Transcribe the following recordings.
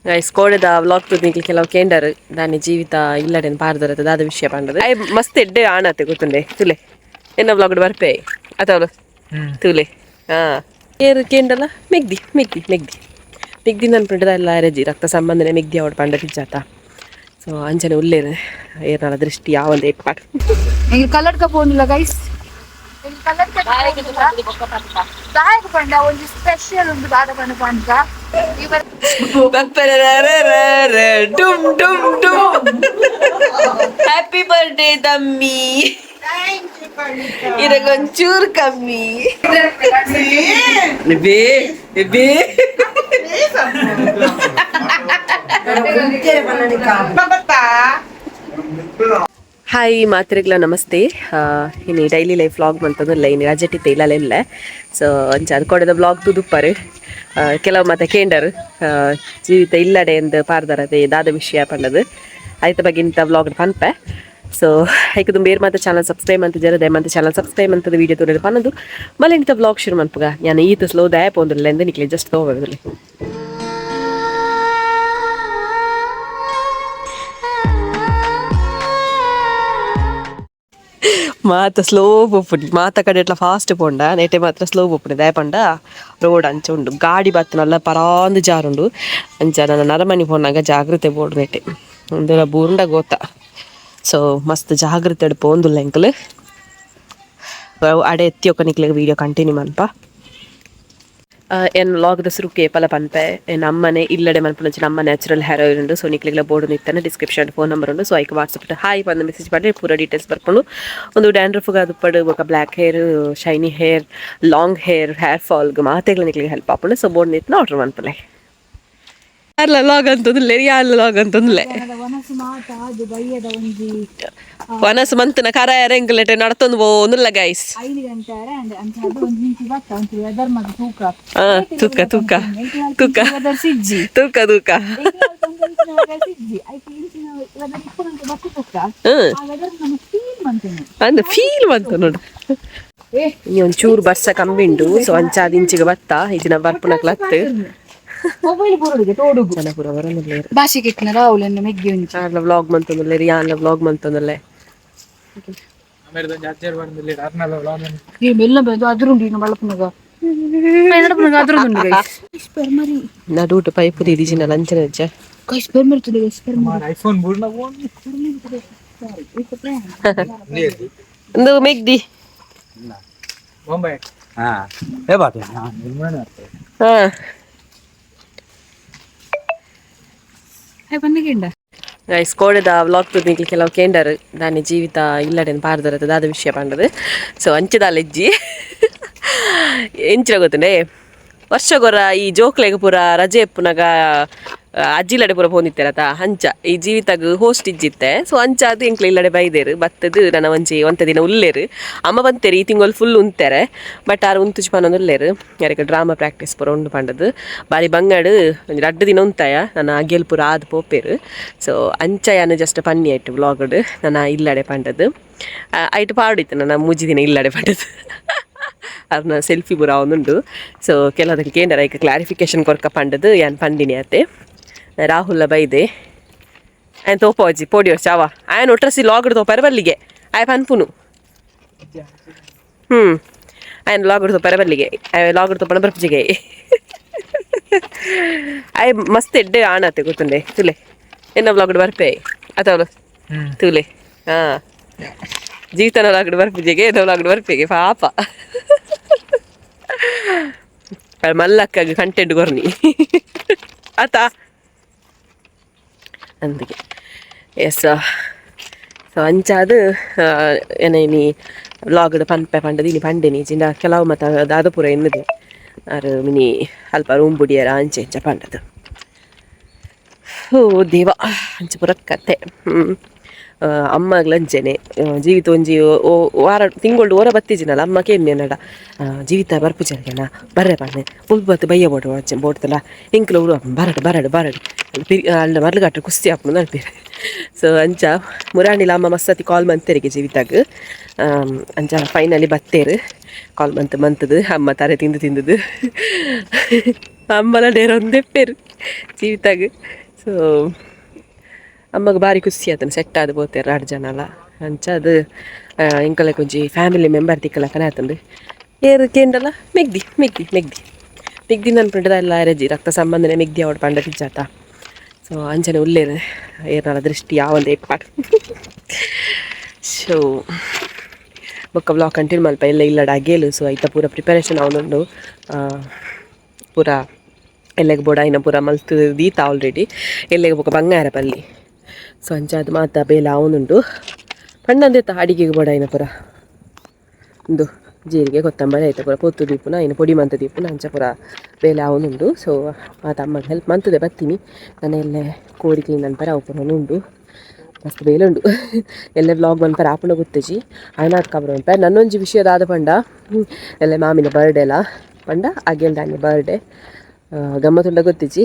Guys ಕೋಡೆದ vlog ತುದಿಗೆ ಕೆಲವು ಕೇಂಡರ್ ದಾನಿ ಜೀವಿತ ಇಲ್ಲಡೆನ್ ಪಾರ್ದರತ ದಾದ ವಿಷಯ ಪಂಡದು. I ಮಸ್ತ್ ಎಡ್ಡೆ ಆಣತೆ ಗೊತ್ತುಂಡೆ ತುಲೆ ಎನ್ನ ವ್ಲಾಗ್ ಬರ್ಪೆ ಅಥವಾ ತುಲೆ. ಹಾ ಏರು ಕೇಂಡಲ ಮೆಗ್ದಿ ಮೆಗ್ದಿ ಮೆಗ್ದಿ ಮೆಗ್ದಿ ನನ್ ಪಂಡದ ಎಲ್ಲ ರಜಿ ರಕ್ತ ಸಂಬಂಧನೆ ಮೆಗ್ದಿ ಅವಡು ಪಂಡ ಪಿಜ್ಜಾತ. ಸೊ ಅಂಚನೆ ಉಲ್ಲೇರು ಏರ್ನಾಲ ದೃಷ್ಟಿ ಯಾವಂದ ಏರ್ಪಾಡು. ಎಂಗ್ ಕಲರ್ಕ ಪೋಂದಿಲ್ಲ ಗೈಸ್. ಕಲರ್ಕ ದಾಯಕ ಪಂಡ ಒಂಜಿ ಸ್ಪೆಷಲ್ ಉಂದು ದಾದ ಪಂಡ ಪಂಡ. ಡುಮ್ ಡುಮ್ ಡುಮ್. ಹ್ಯಾಪಿ ಬರ್ಡೇ ತಮ್ಮಿ, ಇದಕ್ಕೊಂಚೂರು ಕಮ್ಮಿ. ಬೇ ಬೇ. ಹಾಯ್ ಮಾತ್ರೆಗ್ಲ ನಮಸ್ತೆ. ಇನಿ daily life vlog ಮಂತಂದಿಲ್ಲ, ಇನಿ ರಜೆಟಿತ್ತೆ ಇಲ್ಲ ಇಲ್ಲ. ಸೊ ಅಂಚ ಅದು ಕೊಡದ ವ್ಲಾಗ್ ತುದುಪ್ಪರು. ಕೆಲವು ಮಾತ ಕೇಂಡರ್ ಜೀವಿತ ಇಲ್ಲಡೆ ಎಂದು ಪಾರ್ದರತೆ ದಾದ ವಿಷಯ ಪಂಡದು. ಆಯ್ತ ಬಗ್ಗೆ ಇಂಥ ವ್ಲಾಗ್ ಪನ್ಪೆ. ಸೊ ಐಕ್ ಬೇರೆ ಮಾತ ಚಾನಲ್ ಸಬ್ಸ್ಕ್ರೈಬ್ ಅಂತ ಜರ ದಯ ಮಂತ ಚಾನಲ್ ಸಬ್ಸ್ಕ್ರೈಬ್ ಅಂತದ ವಿಡಿಯೋ ತೋರಿದ ಪನ್ನದು ಮಲ್ಲ ಇಂಥ ವ್ಲಾಗ್ ಶುರು ಮನ್ಪುಗ. ನಾನು ಈತ ಸ್ಲೋ ದಯ ಪೋಂದಿಲ್ಲ ಎಂದು ನಿಕ್ಲೆ ಜಸ್ಟ್ ತಗೋಬೋದಿಲ್ಲ. ಮಾತ ಸ್ಲೋ ಪೋಪುಡಿ ಮಾತ ಕಡೆ ಎಟ್ಲ ಫಾಸ್ಟ್ ಪೋಂಡ ನೆಟೆ ಮಾತ್ರ ಸ್ಲೋ ಪೋಪುಡಿ. ದಯಪಂಡ ರೋಡ್ ಅಂಚ ಉಂಡು, ಗಾಡಿ ಬತ್ತನಲ್ಲ ಪರಾಂದು ಜಾರುಂಡು. ಅಂಚ ನನ್ನ ನರಮನಿ ಪೋನಾಗ ಜಾಗ್ರತೆ ಬೋಡು ನೆಟೆ ಒಂದೆಲ್ಲ ಬೂರುಂಡ ಗೋತ. ಸೊ ಮಸ್ತ್ ಜಾಗ್ರತೆ ಪೋಂದುಲ್ಲ ಎಂಕಲ್. ಅಡೆ ಎತ್ತಿ ಒಕ್ಕ ನಿಕ್ಲೆಗ್ ವೀಡಿಯೋ ಕಂಟಿನ್ಯೂ ಮನ್ಪ. ಎನ್ ವ್ಲಾಗ್ದ ಸುರುಕು ಏಪಲ ಪನ್ಪೆ, ಎನ್ ಅಮ್ಮನೆ ಇಲ್ಲಡೆ ಮನ್ಪುನಂಚ ನಮ್ಮ natural hair oil ಉಂಡು. ಸೊ ನಿಕ್ಲೆಗ್ಲ ಬೋರ್ಡ್ ನಿತ್ತನೆ description phone number ಉಂಡು. ಸೊ ಐಕ್ ವಾಟ್ಸಪ್ ಹಾಯ್ ಬಂದು ಮೆಸೇಜ್ ಮಾಡಿ ಪೂರ ಡೀಟೇಲ್ಸ್ ಬರ್ಕೊಂಡು. ಒಂದು ಡ್ಯಾಂಡ್ರಫ್ ಅದು ಬೊಕ black hair, shiny hair, long hair, hair ಫಾಲ್ಗ್ ಮಾತೆಗ್ಲ ನಿಕ್ಲೆಗ್ ಹೆಲ್ಪ್ ಆಪುಂಡು. ಸೊ ಬೋರ್ಡ್ ನಿತ್ನ ಆರ್ಡರ್ ಮನ್ಪಲೆ. ಅಲ್ಲ ಲಾಗ್ ಅಂತಂದಿಲ್ಲ, ಯಾಲ್ಲ ಲಾಗ್ ಅಂತಂದಿಲ್ಲ. ವನಸು ಮಾತ ಅದು ಬಯ್ಯದ ಒಂಜಿ ವನಸು ಮಂತನ ಕರ ಎಂಕಲೆಟೆ ನಡತೊಂದು ಪೋಂದುಲ್ಲ ಗೈಸ್. 5 ಗಂಟೆ ಅಂಡ್ ಅಂಚ ಅದು ಒಂಜಿ ಇಂಚಿ ಬತ್ತ ಒಂಚಿ ವೆದರ್ ಮಾತ ತೂಕ. ಹಾ, ತೂಕ ತೂಕ ತೂಕ. ವೆದರ್ ಸಿಜ್ಜಿ. ತೂಕ ತೂಕ. ಸಿಜ್ಜಿ ಐಕ್ ಇಂಚಿನ ವೆದರ್ ಇಪ್ಪುನಂತ ಬತ್ತು ತೂಕ. ಆ ವೆದರ್ ನಮ್ಮ ಫೀಲ್ ಮಂತೇನೆ. ಅಂದ್ ಫೀಲ್ ಬಂತು ನೋಡು. ಏ. ಇನಿ ಒಂಚೂರು ಬರ್ಸ ಕಮ್ಮಿ ಉಂಡು. ಸೊ ಅಂಚಾದ ಇಂಚಿಗೆ ಬತ್ತ ಇಜಿನ ಬರ್ಪುನಕ್ಲತ್ತು. ಮೊಬೈಲ್ ಬೋರ್ಡ್ಗೆ ತೋಡುಗು. ಜನ ಪೂರ ಬರೋದಿಲ್ಲ. ಭಾಷೆ ಕೆಟ್ಟಿನ ರಾಹುಲ್ ಮೆಗ್ಗಿ ಒಂಜಿ. ಆರ್ಲ ವ್ಲಾಗ್ ಮಂತೊಂದುಲ್ಲೆರ್, ಯಾನ್ಲ ವ್ಲಾಗ್ ಮಂತೊಂದುಲ್ಲೆ. ಈ ಮೆಲ್ಲ ಬೆಂದು ಅದ್ರುಂಡು ಇನ್ನು ಬಳಪುನಗ ನಡಪುನಗ ಅದ್ರುಂಡು ಗೈಸ್ ಸ್ಪೆರ್ಮರಿ. ನಡುಟು ಪೈಪು ದಿದಿಜಿನ ಲಂಚನ ಹೆಜ್ಜೆ. ಗೈಸ್ ಸ್ಪೆರ್ಮರಿ ತುದೆ ಗೈಸ್ ಸ್ಪೆರ್ಮರಿ. ಐಫೋನ್ ಬೂರ್ನ. ಒಂದು ಮೆಗ್ದಿ. ಬೊಂಬೈ ಹಾ ಏ ಬಾತೆ ಹಾ ನಿರ್ಮಾಣ. ಹಾ. ಹೇ ಬಂದಿಗೆಂಡ. ಗೈಸ್ ಕೋಡೆದ ವ್ಲಾಗ್ ತುದಿಗೆ ಕೆಲವು ಕೇಂಡರ್ ದಾನಿ ಜೀವಿತ ಇಲ್ಲಡೆನ್ ಪಾರ್ದರತ ದಾದ ವಿಷಯ ಪಂಡದು. ಸೊ ಅಂಚದ ಲೆಜ್ಜಿ ಎಂಚಿನ ಗೊತ್ತುಂಡೆ, ವರ್ಷಗೊರ ಈ ಜೋಕ್ಲೆಗ್ ಪೂರ ರಜೆ ಎಪ್ಪುನಗ ಅಜ್ಜಿಲಡೆ ಪೂರ ಪೋಂದಿತ್ತೆರತ. ಅಂಚ ಈ ಜೀವಿತಗ್ ಹೋಸ್ಟ್ ಇಜ್ಜಿತ್ತೆ. ಸೊ ಅಂಚ ಅದು ಎಂಕ್ಲ ಇಲ್ಲಡೆ ಬೈದೇರು ಬತ್ತದು ನನ್ನ ಒಂಜಿ ಒಂತೆ ದಿನ ಉಲ್ಲೇರು. ಅಮ್ಮ ಬಂತೇರು, ಈ ತಿಂಗಳು ಫುಲ್ ಉಂತಾರೆ. ಬಟ್ ಆರು ಉಂತುಜಿ ಪನೊಂದು ಉಲ್ಲೇರು. ಯಾರಿಗೆ ಡ್ರಾಮಾ ಪ್ರಾಕ್ಟೀಸ್ ಪೂರ ಉಂಡು ಪಂಡದು. ಬಾರಿ ಬಂಗಾಡು ಒಂಜಿ ರಡ್ಡು ದಿನ ಉಂತಾಯ ನನ್ನ ಅಗೆಲ್ ಪೂರ ಆದ್ ಪೋಪೇರು. ಸೊ ಅಂಚ ಯಾನು ಜಸ್ಟ್ ಪನ್ನಿ ಆಯ್ತು ವ್ಲಾಗ್ಡ್ ನನ್ನ ಇಲ್ಲಡೆ ಪಂಡದು. ಐಟ್ ಪಾಡಿತ್ತು ನನ್ನ ಮೂಜಿ ದಿನ ಇಲ್ಲಡೆ ಪಂಡದು. ಅರ್ನ ಸೆಲ್ಫಿ ಪೂರ ಒಂದುಂಡು. ಸೊ ಕೆಲವದಕ್ಕೆ ಕೇಂದ್ರ ಐಕ್ ಕ್ಲಾರಿಫಿಕೇಶನ್ ಕೊರ್ಕ ಪಂಡದು ಯಾನ್ ಪಂಡಿನಿ ಅತ್ತೆ. ರಾಹುಲ್ ಬೈದೆ ಆಯ್ನ ತೋಪೋಜಿ ಪೋಡಿ ಚಾವ ಆಯನ್ ಒಟ್ರಸಿ ಲಾಗ್ಡ್ ತೋಪಾರೆ ಬಲ್ಲಿಗೆ ಆಯ್ ಪನ್ಪುನು. ಆಯನ್ ಲಾಗ್ಡ್ ತೋಪಾರೆ ಬಲ್ಲಿಗೆ ಆಯ್ ಲಾಗ್ಡ್ ತೋಪಣ ಬರ್ಪುಜಿಗೆ. ಆಯ್ ಮಸ್ತ್ ಎಡ್ಡೆ ಆಣತೆ ಗೊತ್ತುಂಡೆ ತುಲೆ ಎನ್ನ ವ್ಲಾಗ್ಡ್ ಬರ್ಪೆ ಅಥವಾ ತುಲೆ. ಹಾ ಜೀವಿತನ ಲಾಗ್ಡ್ ಬರ್ಪುಜಿಗೆ ಎನ್ನ ವ್ಲಾಗ್ಡ್ ಬರ್ಪೆಗೆ ಪಾಪ ಮಲ್ಲಕ್ಕಾಗಿ ಕಂಟೆಂಟ್ ಕೊರ್ನಿ ಆತ ಅಂದಿಗೆ. ಎಸ್, ಸೊ ಅಂಚಾದ್ ಏನೇನಿ ವ್ಲಾಗ್ಡ್ ಪನ್ಪೆ ಪಂಡದು ಇನಿ ಪಂಡೆನಿ. ಜಿಂಡ ಕೆಲವು ಮತ ದಾದ ಪೂರ ಎನ್ನುದು ಆರು ಮಿನಿ ಅಲ್ಪ ರೂಮ್ ಬುಡಿಯರ ಅಂಚೆ ಇಂಚ ಪಂಡದು. ಓ ದೇವ ಅಂಚ ಪೂರ ಕತೆ. ಅಮ್ಮಗ್ಲ ಅಂಚೆನೆ ಜೀವಿತ ಒಂಜಿ ಓ ವಾರ ತಿಂಗಳು ಓರ ಬತ್ತಿಜಿನಲ್ಲ. ಅಮ್ಮ ಕೇನ್ನೆ ನಡ ಜೀವಿತ ಬರ್ಪುಜಲ್ಗೆನ ಬರ್ರೆ ಪನ್ನೆ ಬತ್ತು ಬಯ್ಯ ಬೋಡು ಅಂಚೆ ಬೋಡ್ತಲ್ಲ ಎಂಕ್ಲ ಉರು ಬರಡು ಬರಡು ಬರಡು ಪಿರಿ ಅಲ್ಲ ಮರ್ಲುಗಾಟ ಕುಸ್ತಿ ಆಪುಂಡು ನಲ್ಪೇರು. ಸೊ ಅಂಚ ಮುರಾಣಿಲ ಅಮ್ಮ ಮಸ್ಸತಿ ಕಾಲ್ ಮಂತೆರಿಗೆ ಜೀವಿತಾಗ್. ಅಂಚ ಫೈನಲಿ ಬತ್ತೇರು. ಕಾಲ್ ಮಂತ್ ಮಂತದು ಅಮ್ಮ ತರೆ ತಿಂದು ತಿಂದುದು ಅಮ್ಮಲ ಡೇರೊಂದೆಪ್ಪೇರು. ಜೀವಿತಾಗ. ಸೊ ಅಮ್ಮಗ ಬಾರಿ ಖುಷಿ ಆತನ ಸೆಟ್ ಆದ್ ಪೋತೆರ್ ರಡ್ಡ್ ಜನಲ. ಅಂಚ ಅದು ಎಂಕಲೆ ಒಂಜಿ ಫ್ಯಾಮಿಲಿ ಮೆಂಬರ್ ತಿಕ್ಕಲಕನೆ ಆತಂದು. ಏರ್ ಕೇಂಡಲ ಮೆಗ್ದಿ ಮೆಗ್ದಿ ಮೆಗ್ದಿ ಮೆಗ್ದಿ ನನ್ಪುಂಡ ಎಲ್ಲ ಅರೆಜಿ ರಕ್ತ ಸಂಬಂಧನೆ ಮೆಗ್ದಿ ಅವಡು ಪಂಡ ಪಿಜ್ಜಾತ. ಸೊ ಅಂಚನೆ ಉಲ್ಲೇರು ಏರ್ನಲ ದೃಷ್ಟಿ ಯಾವಂದೇ ಪಾಡ್. ಸೊ ಬೊಕ್ಕ ವ್ಲಾಗ್ ಕಂಟಿನ್ಯೂ ಮಲ್ಪ ಎಲ್ಲ ಇಲ್ಲಡ ಅಗೇಲು. ಸೊ ಐತ ಪೂರ ಪ್ರಿಪರೇಷನ್ ಅವನುಂಡು ಪೂರ ಎಲ್ಲೆಗ್ ಬೋಡಾಯಿನ ಪೂರ ಮಲ್ತ್ ದೀತ ಆಲ್ರೆಡಿ. ಎಲ್ಲೆಗ್ ಬೊಕ್ಕ ಬಂಗಾರ ಪಲ್ಲಿ. ಸೊ ಅಂಚಾದ್ ಮಾತ ಬೇಲೆ ಆವೊಂದುಂಡು ಪಂಡಂದೇತ ಅಡಿಗೆಗೆ ಬೋಡಾಯಿನ ಪೂರ ಉಂದು ಜೀರಿಗೆ ಕೊತ್ತಂಬರಿ ಐತ ಪೂರ ಪೊತ್ತು ದೀಪುನ ಐನ ಪೊಡಿ ಮಂತ್ ದೀಪುನ ಅಂಚ ಪೂರ ಬೇಲೆ ಆವೊಂದುಂಡು. ಸೊ ಮಾತ ಅಮ್ಮಗೆ ಹೆಲ್ಪ್ ಮಂತುದೆ ಬತ್ತೀನಿ ನಾನು. ಎಲ್ಲೆ ಕೋರಿ ಕ್ಲೀನ್ ಅನ್ಪರೆ ಅವು ಪೂರ ಉಂಡು, ಮಸ್ತ್ ಬೇಲೆ ಉಂಡು. ಎಲ್ಲೆ ವ್ಲಾಗ್ ಮನ್ಪರೆ ಆಪುಂಡ ಗೊತ್ತಿಜಿ, ಆಯ್ನಾತ್ ಕಬ್ರ ಮನ್ಪೆ. ನನ್ನೊಂಜಿ ವಿಷಯದಾದ ಪಂಡ ಎಲ್ಲೆ ಮಾಮಿನ ಬರ್ಡೇ ಲ ಪಂಡ ಅಗೇಲ್ ದಾನಿ ಬರ್ಡೇ. ಗಮ್ಮತ್ತುಂಡ ಗೊತ್ತಿಜಿ,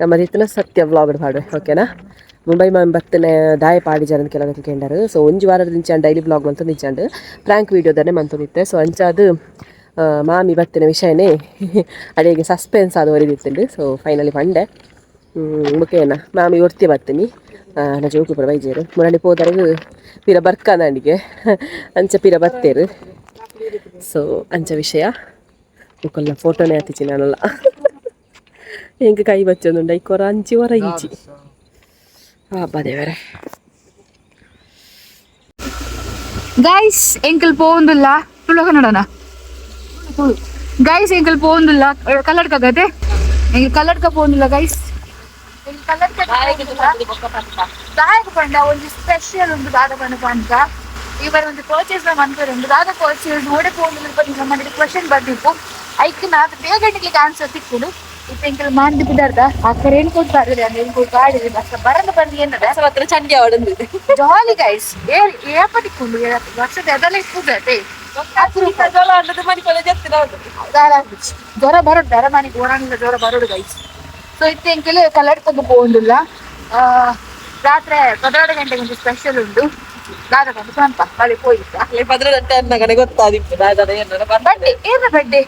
ಗಮ್ಮತ್ತಿತ್ತನ ಸತ್ಯ ವ್ಲಾಗ್ ಪಾಡುವೆ, ಓಕೆನಾ? ಮುಂಬೈ ಮಾಮಿ ಬತ್ತನೆ ದಾಯ ಪಾಡಿ ಜನ ಕೆಲವು ಕೇಂಡರು. ಸೊ ಒಂಜಿ ವಾರದ ನಿಂಚಾಂಡ್ ಡೈಲಿ ವ್ಲಾಗ್ ಮಂತೊಂದು ನಿಂಚಾಂಡ್ ಪ್ರಾಂಕ್ ವೀಡಿಯೋದನ್ನೇ ಮಂತೊಂದಿತ್ತೆ. ಸೊ ಅಂಚಾದ್ ಮಾಮಿ ಬತ್ತಿನ ವಿಷಯನೇ ಅಡಿಗೆ ಸಸ್ಪೆನ್ಸ್ ಅದು ಒರಿದಿತ್ತುಂಡು. ಸೊ ಫೈನಲಿ ಪಂಡೆ ಮುಖೇನ ಮಾಮಿ ಒರ್ತಿ ಬರ್ತೀನಿ ನಾ ಜೋಕು ಪೂರ ಬೈಜೇರು ಮುರಣಿ ಪೋದರಗು ಪಿರ ಬರ್ಕಂದ ಅಂಚ ಪಿರ ಬತ್ತೇರು. ಸೊ ಅಂಚ ವಿಷಯ ಮುಕ್ಕಲ್ಲ ಫೋಟೋನೇ ಆತಿಚಿ ನಾನಲ್ಲ ಎಂಕ್ ಕೈ ಬಚ್ಚೊಂದುಂಡು. ಐಕೊರ ಅಂಚಿ ಹೊರ ಇಂಚಿ ಅಬ್ಬಾ ದೇವರೇ. ಗೈಸ್, ಎಂಕಲ್ ಪೋವೊಂದುಲ್ಲ ತುಳು ಕನ್ನಡನ. ಗೈಸ್, ಎಂಕಲ್ ಪೋವೊಂದುಲ್ಲ ಕಲ್ಲಡ್ಕ ಗತೆ. ಎಂಕಲ್ ಕಲ್ಲಡ್ಕ ಪೋವೊಂದುಲ್ಲ ಗೈಸ್. ಕಲ್ಲಡ್ಕ ದಾಯಕ ಪಂಡ ಒಂಜಿ ಸ್ಪೆಷಲ್ ಉಂಡು ದಾದ ಪಂಡ ಪಂಡ ಇವರು ಒಂದು ಪರ್ಚೇಸ್ ಮನ್ಪೆರ್ ಉಂಡು. ದಾದ ಪರ್ಚೇಸ್, ಓಡೆ ಪೋವೊಂದುಲ್ಲ ಪಂಡ ನಮ್ಮ ಕ್ವಶನ್ ಬರ್ದಿಪ್ಪು. ಐಕ್ ನಾತ್ ಬೇಗ ನಿಕ್ಲೆಗ್ ಆನ್ಸರ್ ತಿಕ್ಕುಂಡು. ಇತ್ತೆ ಎಂಕಲ್ ಮಾಂದಿ ಪಿದಾರ್ದ ಅಕ್ಕ ರೇನ್ ಕೋಟ್ ಪಾಡಿದೆ, ರೇನ್ ಕೋಟ್ ಪಾಡಿದೆ. ಅಕ್ಕ ಬರಂದ ಬಂದು ಏನದ ಹತ್ರ ಚಂಡಿ ಅವಡಂದು. ಜಾಲಿ ಗೈಸ್. ಏಪ ತಿಕ್ಕುಂಡು ವರ್ಷದ ಎದಲ ಇಪ್ಪುದತೆ. ಜ್ವರ ಬರೋಡು ದರಮಾನಿ ಗೋರಾಣಿಲ್ಲ ಜ್ವರ ಬರೋಡು ಗೈಸ್. ಸೊ ಇತ್ತೆ ಎಂಕಲ್ ಕಲ್ಲಡ್ಕಗ್ ಪೋವೊಂದುಲ್ಲ. ರಾತ್ರೆ 12 ಗಂಟೆಗೆ ಒಂದು ಸ್ಪೆಷಲ್ ಉಂಟು. ದಾದ ಪಂಡ ಪನ್ಪ ಬಲೆ ಪೋಯಿತ್ತ. 12 ಗಂಟೆ ಅನ್ನಗನೆ ಗೊತ್ತಾದಿಪ್ಪು ದಾದ ಏನಾರ. ಬಡ್ಡೆ ಏನ ಬಡ್ಡೆ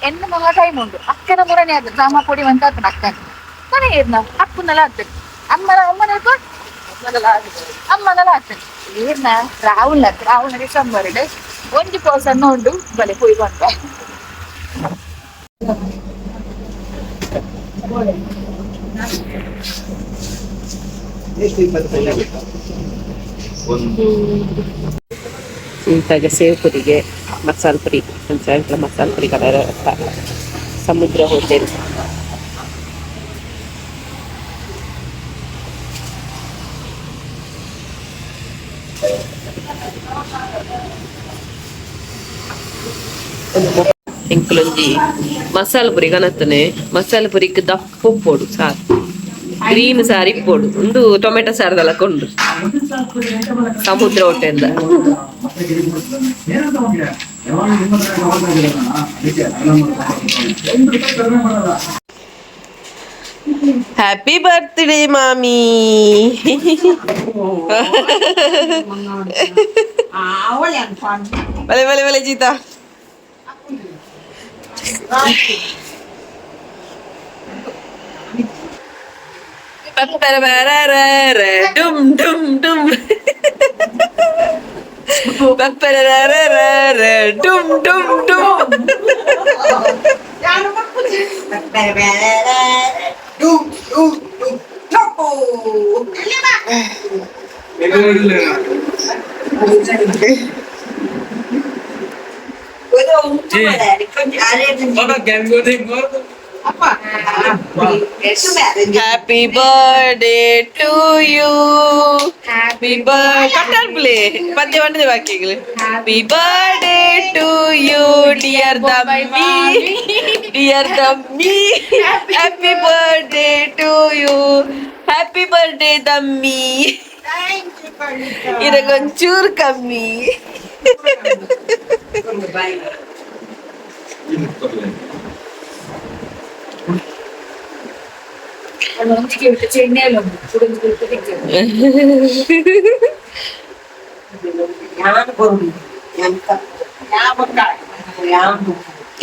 ಎನ್ನ ಮಗ ಟೈಮ್ ಉಂಟು. ಅಕ್ಕನ ಮುರನೇ ಆದ ಸಾಮ ಪೊಡಿ ಅಂತ ಆತನ ಅಕ್ಕನ ಕೊನೆ ಏರ್ನ ಅಪ್ಪನಲ್ಲ ಆಗ್ತದೆ ಅಮ್ಮನ ಅಮ್ಮನ ಅಮ್ಮನಲ್ಲ ಆಗ್ತದೆ ಏರ್ನ ರಾಹುಲ್ ರಾಹುಲ್ ಡಿಸೆಂಬರ್ ಒಂಜಿ ಪರ್ಸನ್ ಉಂಡು ಬಲೆ ಪೋಯಿ ಬಂತ. ಒಂದು ಇಂತಾಗ ಸೇವ್ ಪುರಿಗೆ ಮಸಾಲ ಪುರಿ ಅಂಚ ಮಸಾಲ ಪುರಿ ಕಲರ್ ಸಮುದ್ರ ಹೋಟೆಲ್. ಎಂಕುಲೊಂಜಿ ಮಸಾಲ ಪುರಿ ಕನತ್ತನೆ. ಮಸಾಲ ಪುರಿಕ್ ದಪ್ಪ ಉಪ್ಪೋಡು ಸಾರು, ಗ್ರೀನ್ ಸಾರಿ ಇಪ್ಪೋಡು. ಒಂದು ಟೊಮೆಟೊ ಸಾರದಲ್ಲ ಕೊಂಡು ಸಮುದ್ರ ಹೋಟೆಲ್. Happy birthday ಮಾಮಿ. ಬಲೆ ಬಲೆ ಬಲೆ ಜೀತಾ. ಡುಮ್ ಡುಮ್ ಡುಮ್ ಡುಮ್ ಡುಮ್ ಡುಮ್. Happy birthday to you, happy birthday. ಕಟ್ಟಾಡ್ಬಿಲೆ ಪದ್ಯ ಬಂದಿದೆ ಬಾಕಿಗಳು. Happy birthday to you dear ದಮ್ಮಿ, dear ದಮ್ಮಿ. Happy birthday to you, happy birthday ದಮ್ಮಿ. ಇದಕ್ಕೊಂಚೂರು ಕಮ್ಮಿ.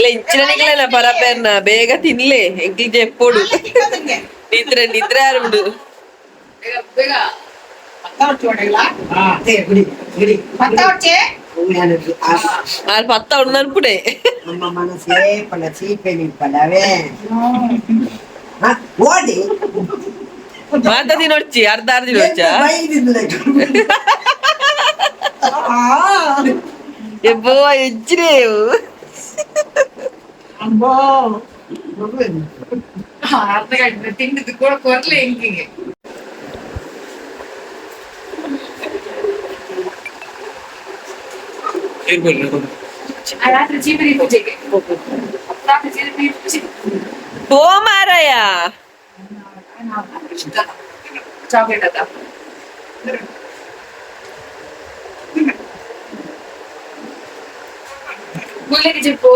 ಇಂಚಿನ ಪರಪೇರ್ನ ಬೇಗ ತಿನ್ಲೆ ಎಂಕ್ಲಿ ಜೆಪ್ಪೋಡು ನಿದ್ರೆ ನಿದ್ರೆ ಆರುಂಡು. ಆರ್ ಪತ್ತ ಉಂಡು ಅನ್ಪುಡೆ. ನಮ್ಮ ಮನಸ್ಸೇ ಪಣ ಚೀಪೆ ನಿಪ್ಪಲವೇ ಓಡಿ. ಮಾತ ದಿನೊಡ್ಚಿ ಅರ್ಧ ಅರ್ಧ ದಿನೊಡ್ಚ. ಎಬ್ಬೋ ಹೆಚ್ಚಿನೇ. ಅರ್ಧ ಗಂಟೆ ತಿಂಡಿದ್ದು ಕೂಡ ಕೊರ್ಲೆ ಎಂಕಿಗೆ. ಆ ರಾತ್ರಿ ಚೀಪರಿ ಪೂಜೆಗೆ, ರಾತ್ರಿ ಚೀಪರಿ ಪೂಜೆ. ಓ ಮಾರಾಯ. ಚಾಕ್ಲೇಟ್ ಅದ. గుళ్ళకి చెప్పు.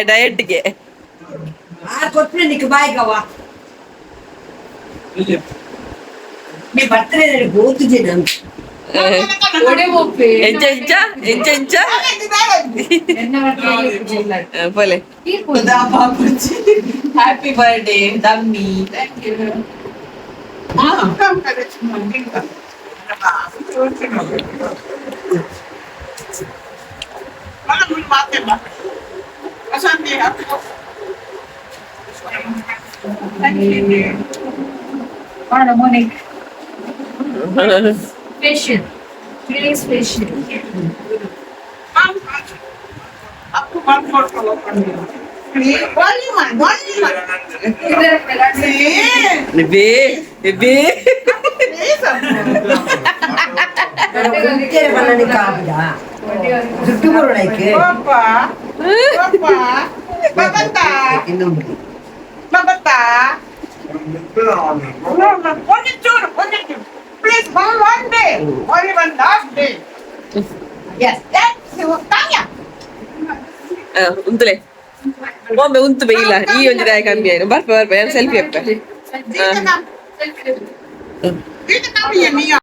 ಡಯಟ್ಗೆ. ಆ ಕೊಟ್ಟರೆ ನಿಕ್ ಬಾಯ್ಗವ್ವ మీ బర్త్డే పోతుంది. ಒಡೆ ಒಪ್ಪೆ. ಎಂಚ ಎಂಚ ಎಂಚ ಎಂಚ. ಪೋಲೆ. Happy birthday ದಮ್ಮಿ. Morning special, today special. ಬೇ ಬೇ. ಕಾಪುದ ದುಡ್ಡು ಬರೋಣಕ್ಕೆ. ಇನ್ನೊಂದು. Only two, only two. Please, one, one day. Only one last day. Yes, that's you. Tanya. ಉಂತುಲೆ ಒಮ್ಮೆ ಉಂತು ಬೇ. ಇಲ್ಲ ಈ ಒಂಜಿ ದಾಯ ಕಮ್ಮಿ ಆಯ್ತು. ಬರ್ಪ ಬರ್ಪ, ಏನು ಸೆಲ್ಫಿ ಅಪ್ಪ. Dito come. Dito come, yan niya.